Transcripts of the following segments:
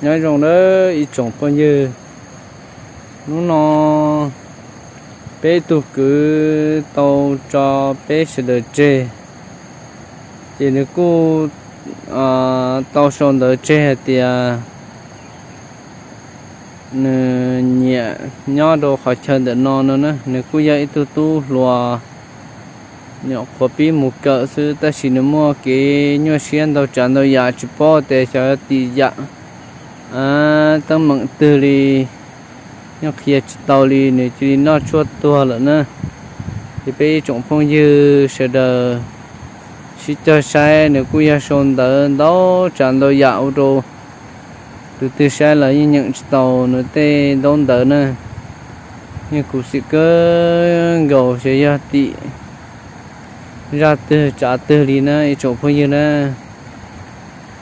Nyob zoo nawb ib tsoom phooj ywg, hnub no peb tug kwv tau tso peb sawv daws tseg, ces nws kuj tau sau ntawv tseg hais tias nws nyiam nyob rau qhov chaw ntawm no no na. Nws kuj yog ib tug tub hluas nyuam qhuav pib mus kawm xwb, tab sis nws muaj kev nyuaj siab ntau tsav ntau yam, tsis paub tias xyov tim yam teeb meem twg li, yeej qhia tsis tau li, nws cia li noj tshuaj tuag lawm na. Ces peb ib tsoom phooj ywg sawv daws sib cog saib, nws kuj yog sau ntawv ntau tsav ntau yam ua rau tus twg saib los yeej nyeem tsis tau nws tej ntaub ntawv na. Yeej khuv xim kawg nkaus xyov yog tim zaj twg tsav twg li na ib tsoom phooj ywg na.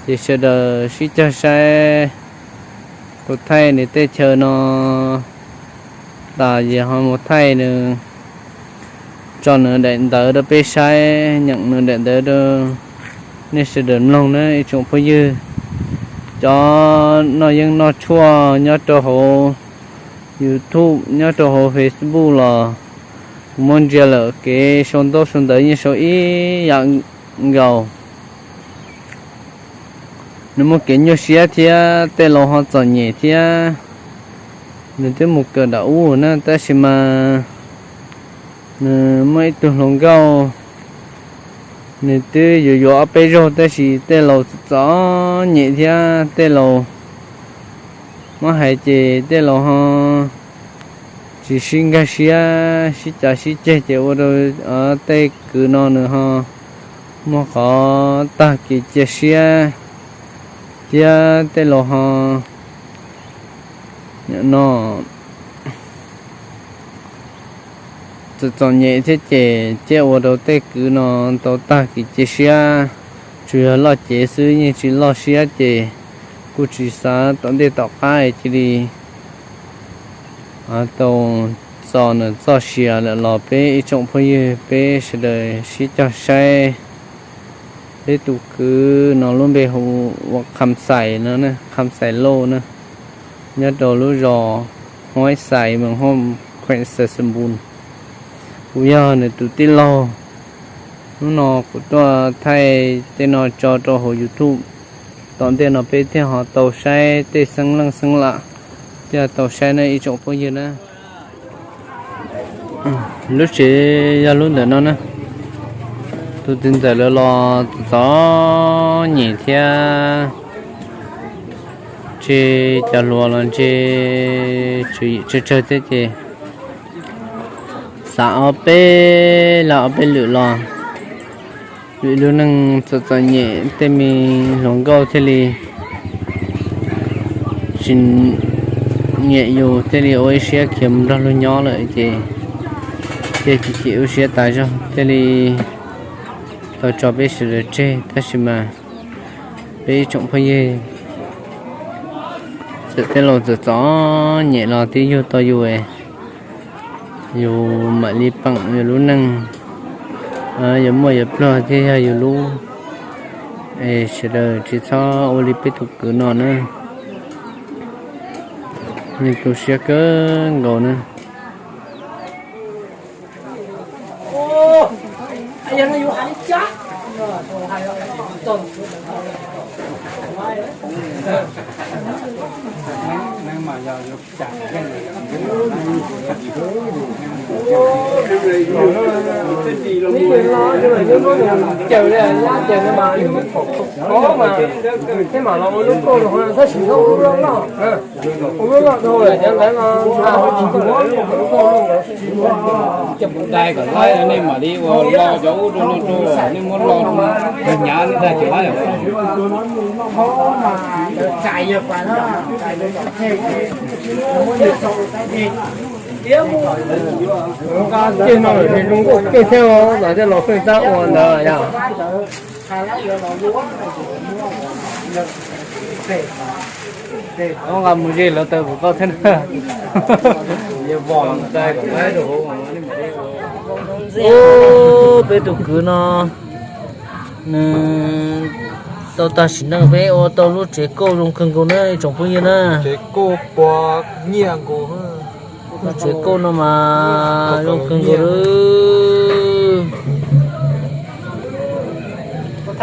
Ces sawv daws sib cog saib, kuv thaij nws tej chaw no tas ces ho mus thaij nws, tso nws daim ntawv rau peb saib, nyeem nws daim ntawv rau nej sawv daws mloog na ib tsoom phooj ywg. Cov noj yeeb noj tshuaj nyob rau hauv YouTube, nyob rau hauv Facebook los kuv muab ntsia lawm, kev sau ntaub sau ntawv yeej sau ib yam nkaus. Nws muaj kev nyuaj siab thiab tej laus ho txom nyem thiab. Nws twb mus kawm nram ub na, tab sis mas nws muaj ib tug hluas nkauj, nws twb yuav yuav ob peb zaug tab sis tej laus txom nyem thiab tej laus muab hais ces tej laus ho tsis sib nkag siab, sib cav sib ceg ces ua rau tej kwv no nws ho muaj qhov tag kev cia siab thiab tej laus ho no txom txom nyem thiab ces thiaj ua rau tej kwv no tau tag kev cia siab. Tsuas yog loj cev xwb yeej tsis loj siab ces kuj tsis xav tom ntej tom qab cia li tau txo nws txoj sia lawm los peb ib tsoom phooj ywg peb sawv daws sib cog saib. Peb tus kwv no lub npe hu ua Kham Xais no, Kham Xais Lauj na, nyob rau lub zos Huaib Xais, moos Hom, kheem Xais Xas Npus. Kuv yog nws tus tij laug. Hnub no kuv tuaj thaij tej no tso rau hauv YouTube, tom ntej no peb thiaj ho tau saib tej xeeb leej xeeb lam, thiaj tau saib nej ib tsoom phooj ywg na. Lub tsev yog lub ntawm no na. Tus txiv ntxawm lawv los txom nyem thiab, ntshe cov hluas los ntshe tswv yim tsawg tsawg thiab ces xav ob peb lag ob peb lwm los vim lub neej txom txom nyem tej me hluas nkauj thiaj li tsis nyiam yus thiaj li ua ib siab khiav mus nrog luag nyob lawm ces thiaj tsis chim ua siab tas zog thiaj li tau tso peb sawv daws tseg. Tab sis mas peb ib tsoom phooj ywg txawm tej laus txom txom nyem los twb yug tau yus, yus mam li peem yus lub neej, yuav muaj yuav pluag thiaj yog yus lub. Es sawv daws tsis txhob ua li peb tus kwv no na, nws tu siab kawg nkaus na. Dai kom laib nej mam li ua lo cov ub rau nej, nej muab lo rau hnyav nej dai tsis laib os. Tej no lawm ces zoo nkauj kawg thiab, los tej laus pheej tab ua ntawd yom. Nqa mus ze lawv taw kuv koj thiab na. Ub, peb tus kwv no nws Tau tag sim neej peb ua tau lub tsev kauj zoo kawg nkaus na ib tsoom phooj ywg na. Lub tsev kauj no mas zoo kawg nkaus li. Lub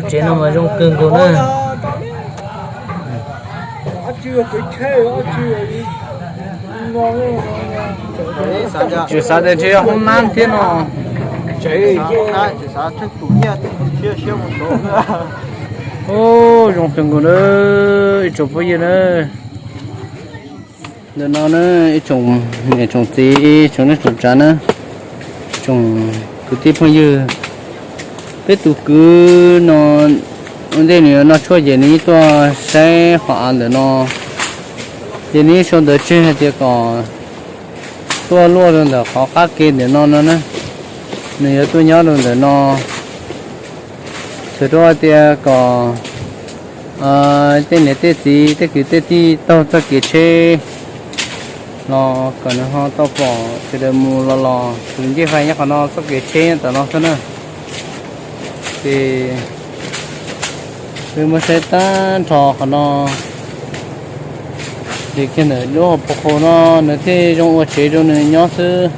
tsev no mas zoo kawg nkaus na. Tsis xav tias ntshe yog hoob nab thiab no. Zoo kawg nkaus na ib tsoom phooj ywg na. Ntawm no na ib tsoom niam tsoom txiv tsoom neej tsoom tsav na, tsoom kwv tij phooj ywg, peb tus kwv no ua ntej nws noj tshuaj ces nws yeej tuaj saib qhov av ntawm no, ces nws yeej sau ntawv tseg hais tias kom tuaj luaj rau ntawm qhov qab ke ntawm no no na, nws yuav tuaj nyob rau ntawm no. Txhawm rau hais tias kom tej niam tej txiv tej kwv tej tij taug txoj kev tsheb los kom nws ho tau pom sawv daws mus los los. Tus ncej fais nyob qhov no, txoj kev tsheb nyob tom no xwb na. Ces peb muab saib tag nrho qhov no, ces kiag ntawm lub hauv paus qhau no nws thiaj zoo ua tsev rau nws nyob xwb.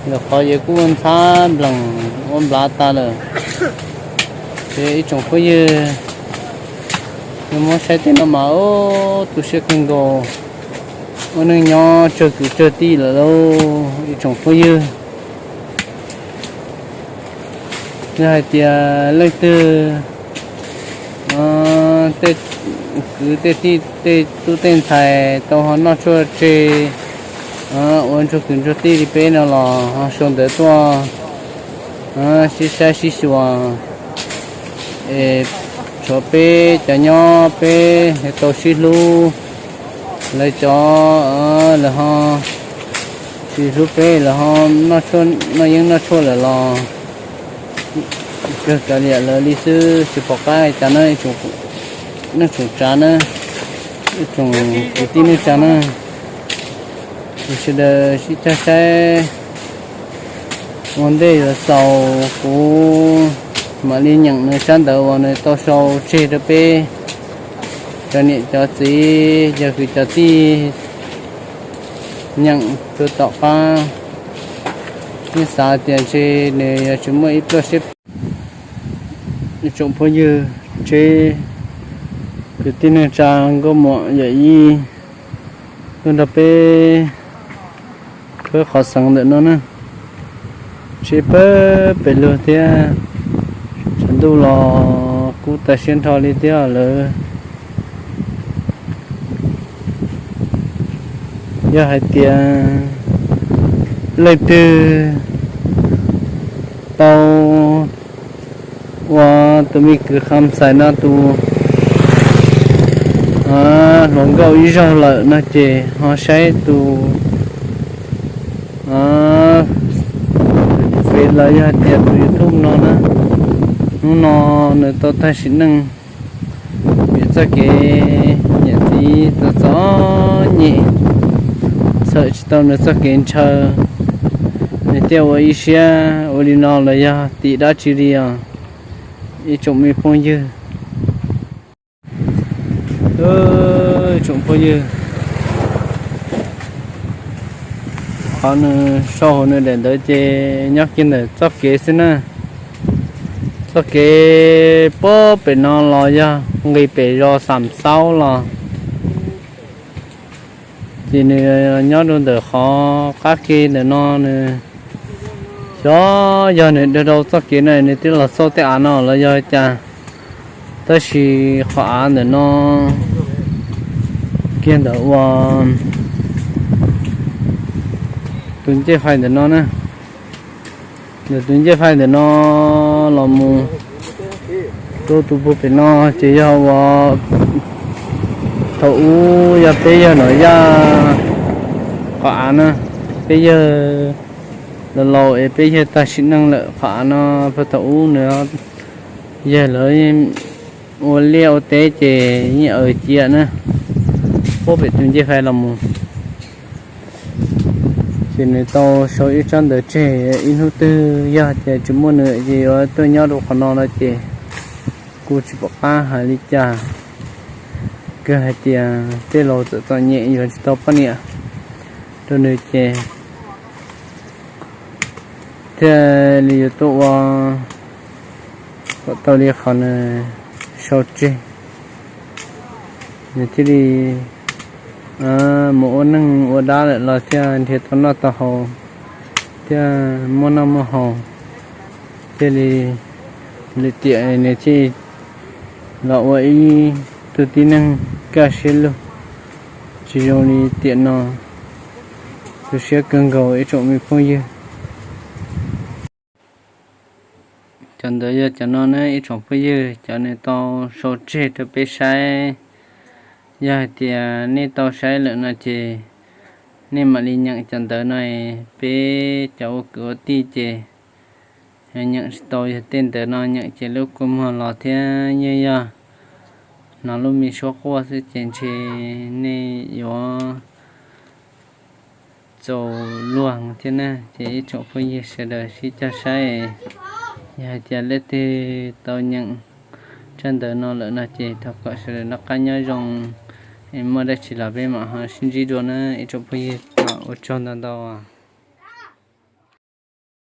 Ntawm qhov ces kuj ua ntxhab nplees ua nplav tas lawm. Ces ib tsoom phooj ywg, nws muab saib tej no mas tu siab kawg nkaus. Ua neej nyob tsawg kwv tsawg tij lawm lauj ib tsoom phooj ywg. Yog hais tias leej twg tej kwv tej tij tej tub tej ntxhais tau ho noj tshuaj tseg ua ntsuag kwv ntsuag tij li peb no los ho sau ntawv tuaj sib saib sib xyuas es tshuav peb cov nyob peb tau sib hlub. Lawv cov lawv ho tsis hlub peb, lawv ho noj yeeb noj tshuaj lawm los kawg kav liam lawv li xwb, tsis pom qab cas na. Neej tsoom tsav na, ib tsoom kwv tij neej tsa na, sawv daws sib cog saib. Ua ntej yuav xaus kuv mam li nyeem nws tsab ntawv uas nws tau sau tseg rau peb cov niam cov txiv cov kwv cov tij nyeem rau tom qab. Yeej xav tias ntshe nws yuav tsis muaj ib pluaj siab. Ib tsoom phooj ywg, tsev kwv tij neej tsa nkauj muam yawm yij tuaj nrog peb khawb qhov xeev ntawm no na. Tsev pawg pes lug thiab, tshav ntuj los kub tas siab nrho li thiab lawm. Yog hais tias leej twg tau ua tus me kwv Kham Xais no tus hluas nkauj ib zaug lawm no ces ho saib tus Fev los yog hais tias tus YouTube no na, hnub no nws tau tag sim neej vim txoj kev niam txiv txom txom nyem, txhawm tsis tau nws txoj kev ntshaw, nws thiaj ua ib siab ua li no los yog tim dab tsi li os ib tsoom me phooj ywg. Ib tsoom phooj ywg, qhov nws sau hauv nws daim ntawv ces nyob kiag ntawm txoj kev xwb na. Txoj kev puag pem no los yog nqis pem zos Xam Xaub los, ces nws nyob rau ntawm qhov qab ke ntawm no nws, xyov yog nws dhau dhau txoj kev no nws twb los xauj tej av no los yog cas. Tab sis qhov av ntawm no kiag ntawm uas tus ncej fais ntawm no na, ntawm tus ncej fais ntawm no los mus rau tus puag pem no ces yog uas thaum ub yog peb yawg Nom Yaj qhov av na, peb yawg laus laus es peb yawg tag sim neej lawm qhov av no, puag thaum ub nws yawg lawv ua liaj ua teb ces yeej aws cia na, puag pem tus ncej fais los mus. Ces nws tau sau ib tsab ntawv tseg, ib hnub twg yog tias tsis muaj nws ces yuav tuaj nyob rau qhov no no ces kuj tsis pom qab hais li cas. Kawg hais tias tej laus txawm txom nyem yuav tsis tau poj niam rau nws ces thiaj li yuav tuaj ua kom tau li qhov nws sau tseg. Nws thiaj li mus ua neej ua dab lawm los thiaj nrhiav tau noj tau haus, thiaj muaj noj muaj haus, thiaj li lwm tiam nws thiaj los ua ib tug tib neeg kaj siab lug, tsis zoo li tiam no. Tu siab kawg nkaus ib tsoom me phooj ywg. Cov ntawd yog cov no ne ib tsoom phooj ywg, cov nws tau sau tseg rau peb saib. Yog hais tias nej tau saib lawm no ces nej mam li nyeem cov ntawv no, peb cov ua kwv ua tij ces nyeem tsis tau. Yog tej ntawv no nyeem ces lub kua muag los thiab yeej yog hnov lub me suab quaj xwb ces ntshe nej yuav txaus luag thiab na. Ces ib tsoom phooj ywg sawv daws sib cog saib, yog hais tias leej twg tau nyeem tsab ntawv no lawm no ces thov kom sawv daws noj qab nyob zoo, muaj dab tsi los peb mam ho sib ntsib dua na ib tsoom phooj ywg. Ua tsaug ntau ntau.